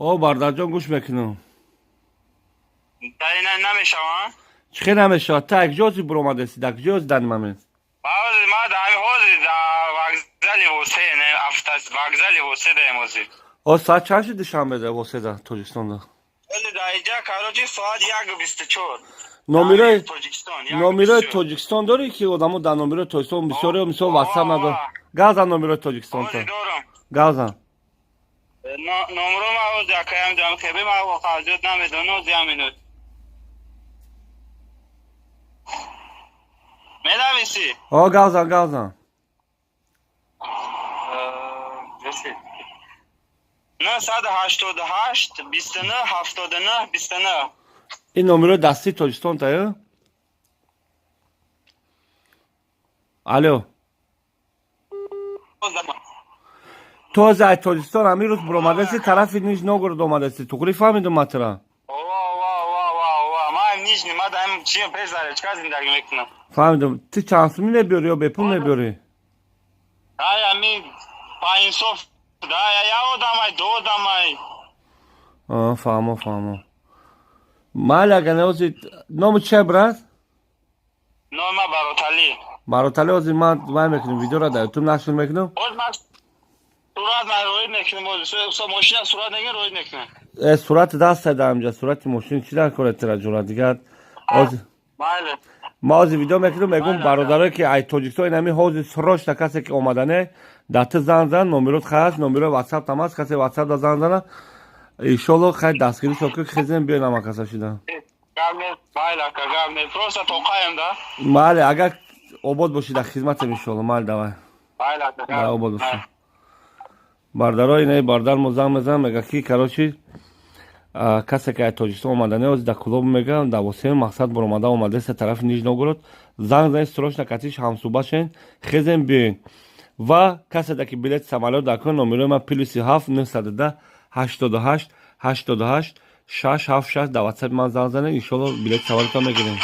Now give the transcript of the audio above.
О, бардарҷон, гӯш мекунам. Дай намешава? Чӣ хел намешавад? Та якҷози буромадаси, дар куҷози дар момент? Ҳозир ма дар ҳамин ҳозир дар вокзали Восе, не, вокзали Восе даем ҳозир. О, соат чанд шуд Душанбеда, Воседа, Тоҷикистонда? Ҳозир дар иҷа, короче, соат 1:24. Номерои Тоҷикистон. Номерои Тоҷикистон дорӣ, ки одамо дар номерои Тоҷикистон бисёре, мисол, ватсап надор. Газан номерои Тоҷикистон та. Ҳозир дорам. Газан. Номро ма ҳозир акаям ҷам хебе ма зиёд намедонам, ҳозир як минут. Менависӣ? О, газан, газан. 988 29 79 29. Ин номерои дастии Тоҷикистон та ё? Алло. Ту ҳозир аз Тоҷикистон ҳамин рӯз буромадаси, тарафи Нижний Новгород омадаси. Туғри фаҳмидум ма тура? Ман Нижний, ма дар чиям пеш заречка зиндагӣ мекунам. Фаҳмидум. Ту чанд сумӣ мебиёрӣ ё бепул мебиёрӣ? Ай, ами ба инсоф да, я одамай, ду одамай. Фаҳмо, фаҳмо. Майли, агар не, ҳозир ному чия, брат? Нома Бароталӣ. Бароталӣ, ҳозир ман вай мекунем, видеоро дар ютуб нашр мекунам. Боз ман сурат ман роид мекунем, мошина сурат мегирем, роид мекунем. Э, сурати даст дар инҷа, сурати мошин чӣ дар кора тира, ҷура дигар. Ҳозир Майли. Ма ҳозир видео мекунам, мегӯм, бародарое ки ай Тоҷикистон инами ҳозир срочно касе ки омадане, дар ту занг зан, номерот хаст, номерои ватсап там аст, касе ватсап да занг зана, иншолло, хай дастгирӣ шо ки хезем биён ама каса шида. Гап нест, майли, ака, гап нест. Просто тоқаем да. Майли, агар обод бошӣ, дар хизматем, иншолло. Майли, давай. Майли, ака. Да, обод бошӣ. Бардаро, инаи бардар мо занг мезанам, мега ки, короче, касе ки аз Тоҷикистон омадане, ҳозир дар клуб, мега, дар восеи мақсад буромада омадаеста тарафи Нижний Новгород, занг занед срочно, катиш ҳамсӯҳбат шавед, хезем биёен. Ва касе да ки билети самолёт дар кун, номерои ман +7 910 88 88 676, дар ватсапи ман занг занед, иншолло, билети самолётро мегирем.